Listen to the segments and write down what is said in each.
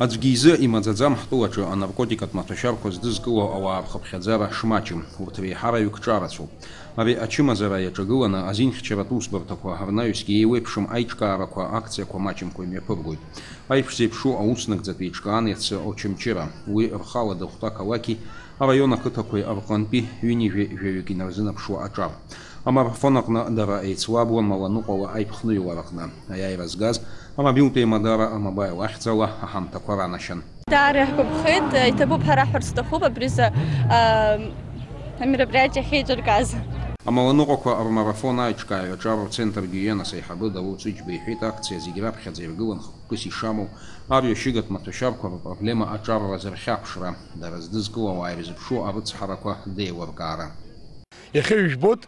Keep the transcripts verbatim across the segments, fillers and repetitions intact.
Аӡәгьы изы имаӡаӡам ҳтәылаҿы анаркотикатә маҭәашьарқәа здызкыло ауаа рхыԥхьаӡара шмаҷым, урҭ реиҳараҩык ҿарацәоуп. Ари ачымазара иаҿагыланы азинхьчаратә усбарҭақәа рнаҩсгьы еиуеиԥшым аиҿкаарақәа, акциақәа маҷымкәа имҩаԥыргоит. Аиԥш зеиԥшу ауснагӡатә еиҿкаан иацы Очамчыра, уи рхала дыхәҭа ақалақьи араион ақыҭақәеи рҟынтәи ҩынҩажәи жәаҩык инарзынаԥшуа аҿар. Амарафон аҟны дара еицлабуан Маланыҟәала аиԥхныҩлараҟны аиааира згаз амобилтә еимадара А-Мобаил ахьӡала аҳамҭақәа ранашьан. Даара иаҳгәаԥхеит, иҭабуп ҳәа раҳәарц сҭахуп абри за, а, амероприатие ахьеиҿыркааз. Амаланыҟәақәа рмарафон аиҿкааҩ аҿар рцентр Гиенас аиҳабы Даур Цәыџьба иҳәеит, акциа зегь раԥхьаӡа иргылан хықәкыс ишамоу арҩашьыгатә маҭәашьарқәа рпроблема аҿарра азырхьаԥшра, дара здызкылауаа ирзыԥшу арыцҳарақәа деилыркаара. Иахьа ижәбоит,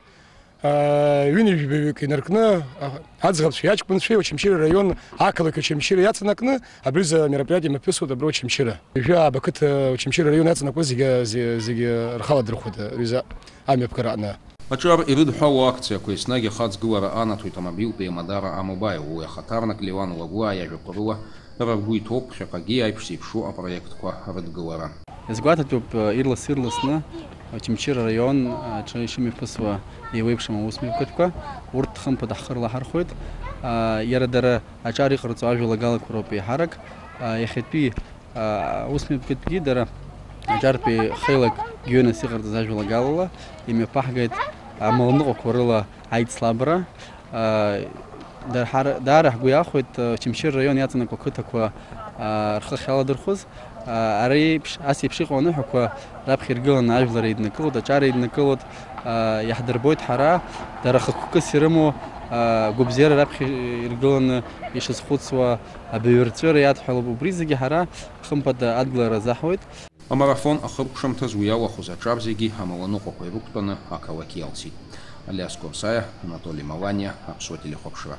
аа, ҩынҩажәаҩык инаркны, а, аӡӷабцәеи аҷкәынцәеи Очамчыра араион ақалақь Очамчыра иаҵанакны абри азы амероприатие имҩаԥысуеит абра Очамчыра. Ҩажәи ааба қыҭа Очамчыра араион иаҵанакуа зегьы, зе-, зегьы рхала дырхәоит, ари азы амҩаԥгара аҟны. Аҿар ирыдҳәалоу акциақәа еснагь ахаҵгылара анаҭоит амобилтә еимадара А-Мобаил, уи ахаҭарнак Леуан Лагәлаа иажәақәа рыла дара ргәы иҭоуп ԥхьаҟагьы аиԥш зеиԥшу апроектқәа рыдгылара. Иазгәаҭатәуп, ирлас-ирласны Очамчыра араион аҿы ишымҩаԥысуа еиуеиԥшым аусмҩаԥгатәқәа, урҭ хымԥада ҳхы рлаҳархәоит. Иара дара аҿар иҟарҵо ажәалагалақәа роуп еиҳарак. Иахьатәи аусмҩаԥгатәгьы дара аҿартәи хеилак Гиенас иҟарҵаз ажәалагалала имҩаԥаҳгеит амаланыҟәақәа рыла аицлабра. Дара ҳар-, даара ҳгәы иахәеит, Очамчыра араион иаҵанакуа ақыҭақәа, аа, рхы ахьаладырхәыз. Аа, ара еиԥш, ас еиԥш иҟоу аныҳәақәа раԥхьа иргыланы ажәлар еиднакылоит, аҿар еиднакылоит, аа, иаҳдырбоит ҳара, дара хықәкыс ирымоу, аа, гәабзиара раԥхьа иргыланы ишазхәыцуа абаҩрҵәыра иадҳәалоуп. Убри зегьы ҳара, хымԥада, адгылара азаҳуеит. Амарафон ахыркәшамҭаз уи иалахәыз аҿар зегьы амаланыҟәақәа ирықәтәаны ақалақь иалсит. Алиас Қәарсаиа, Анатоли Маланиа, Аԥсуа телехәаԥшра.